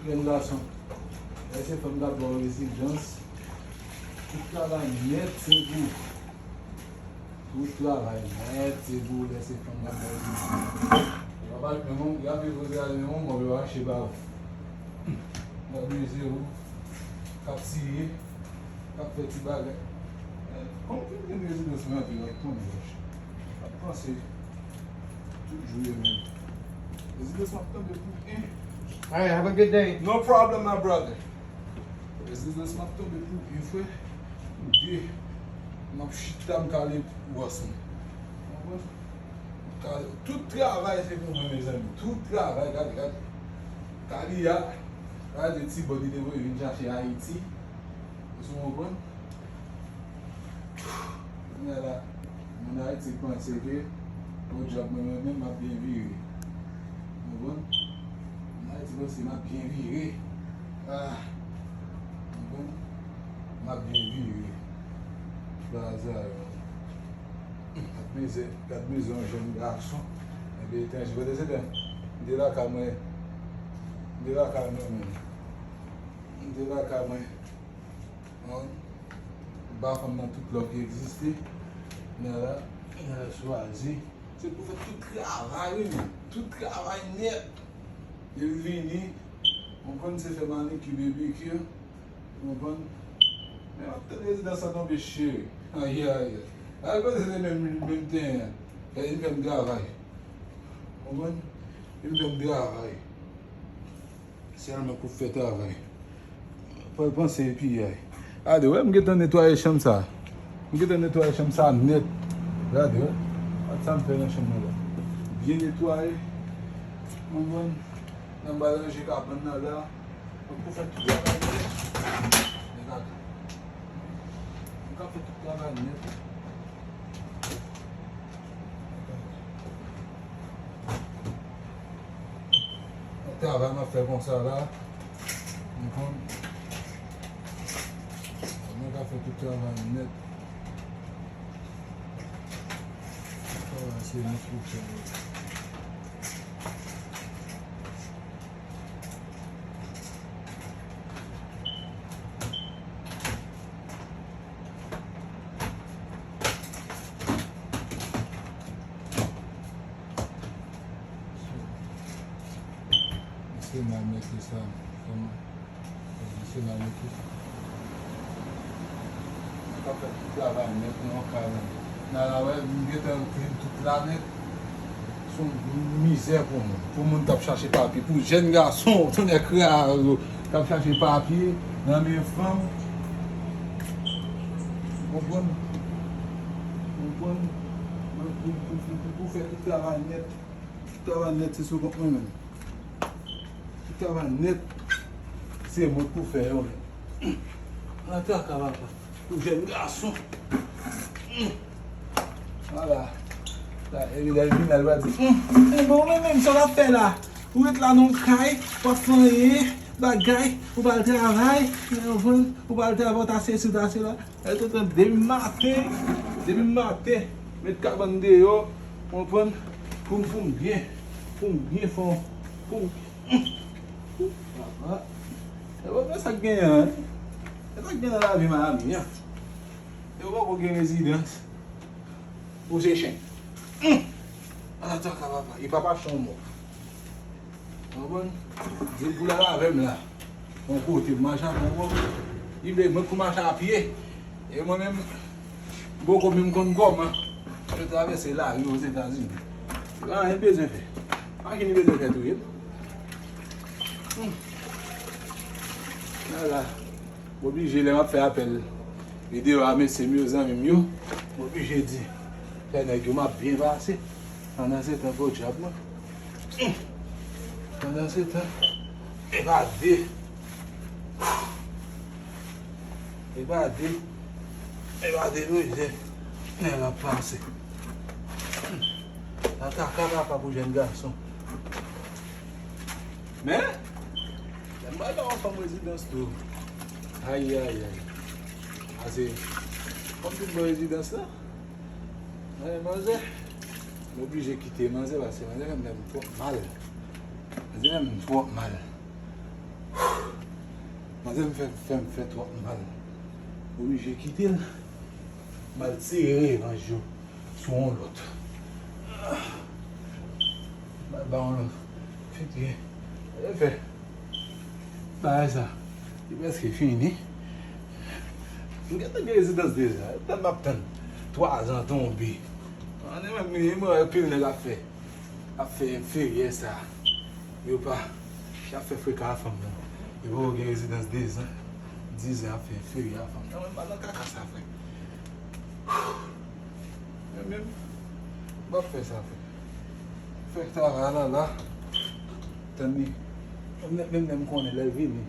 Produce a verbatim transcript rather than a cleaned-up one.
Jèn gason, lè se fanm k ap ba w rezidans, tout travay nèt se pou ou. Tout travay nèt se pou ou lè se fanm k ap ba w rezidans. Yo pa menm, y ap viv Ostrali menm, bon, yo achte ba ou. Y ap mezi ou, k ap siye, k ap fè ti bagay. Kòm fin gen rezidans mwen anpil, w ap konnen, wèch. W ap panse tout jou yo menm. Rezidans m ap tande pou en. All right, have a good day. No problem, my brother. Rezidans m ap tande pou en, frè. Pou de. M ap chita, m kale pou wòs mwen. Konprann? Ka-, tout travay se pou mwen, mezanmi. Tout travay, gade, gade. Kali a, gade ti bòd li te voye vin chache Ayiti. Ou konprann? Kounye a la, moun Ayiti panse ke, o djab, mwen menm, m ap byen vire. Ou konprann? Moun Ayiti panse m ap byen vire. Ah! Ou konprann? M ap byen vire. Bazar. Gad mizè, gad mizè yon jèn gason. Epi etranje, kote se tan? M te lakay mwen. M te lakay mwen menm. M te lakay mwen. Mwen, m ba fanm nan tout love ki egziste. Nèg la, nèg la chwazi. Se pou fè tout travay, wi, menm. Tout travay nèt. Epi vini, konprann, se fè manikir, pedikir. Ou konprann? Men w ap tande rezidans sa tonbe, cheri. Ayi, ayi, ayi. Al kote se menm, menm tenyen an. Fè li fè m travay. Ou konprann? Li fè m travay. Sèlman pou fè travay. Fò l panse epi ay. Gade, wè, m gentan netwaye chanm sa. M gentan netwaye chanm sa nèt. Gade, wè. Gad sa m fè nan chanm nan la. Byen netwaye. Ou konprann? Nan m al ranje kabann nan la. Mwen pou fè tout travay nèt. Men gade. Mwen ka fè tout travay nèt. Travay m ap fè konsa la. Mwen konn. Mwen ka fè tout travay nèt. Travay se nèt pou fè. Misye mal mete sa, kòman? Misye mal mete sa. Mwen ka fè tout travay nèt nan yon kay la. Nan la wè, m gentan clean tout la nèt. Se yon mizè pou moun. Pou moun k ap chache papye. Pou jèn gason, tonnè kraze, k ap chache papye nan men fanm. Konprann? Konprann? Pou, pou, pou, pou, pou fè tout travay nèt. Tout travay nèt, se sou kont mwen menm. Tout travay nèt, se mwen k pou fè yo menm. Nan traka papa. Pou jèn gason. Vwala. La, epi lè l vini la, l va di, "Hum, e bon, men menm sa w ap fè la? Ou ret la nan yon kay, w ap fè anyen, bagay, ou pa al travay, ou pa al travay, ou ta sesi, ou ta sela." Lè tout tan, depi maten, depi maten, met kabann deyò, konprann, pou m, pou m byen, pou m byen fò, pou m, papa. E bon, men sa k genyen an, men sa k genyen nan lavi Miami an. Yo poko gen rezidans. Pou se chen. Hum! Ala traka papa. E papa chan mò. Konprann? Di l pou l al avè m la. Yon kote m mache a bon bon. Li vle mwen pou mache a pye. E mwen menm, m poko menm konn kòman yo travèse lari Ozetazini. Se pa anyen m bezwen fè. Machin li bezwen fè touye m. Hum! Ala. M oblije, lè m ap fè apèl videyo a, mesye m yo, zanmi m yo, m oblije di, fè nèg yo m ap byen pase. Pandansetan, podyab mwen. Pandansetan, e pa de, e pa de, e pa de mizè nèg ap pase. Sa kaka papa pou jèn gason. Men, lè m pral ba yon fanm rezidans tou. Ayayay. Ase, kòm tout bon rezidans la, men manzè, m oblije kite manzè, paske manzè fè m, fè m twòp mal. Manzè fè m twòp mal. Manzè m fè, fè m fè twòp mal. M oblije kite l. M al tire revanj yo sou yon lòt. M al ba yon lòt. Fè byen. E fè. Bagay sa, li prèske fini. M gentan gen rezidans deja. Tann m ap tann twa zan tonbe. Ann, menm, menm, menm, pil nèg ap fè, ap fè feryè sa. Yo pa, y ap fè frekan a fanm nan. Yo poko gen rezidans dezan, dizan ap fè feryè a fanm nan. Mwen pa nan kaka sa, frè. Mwen menm, m ap fè sa, frè. Fè travay la, la. Tann li. Mwen menm, menm, menm konnen lè l vini.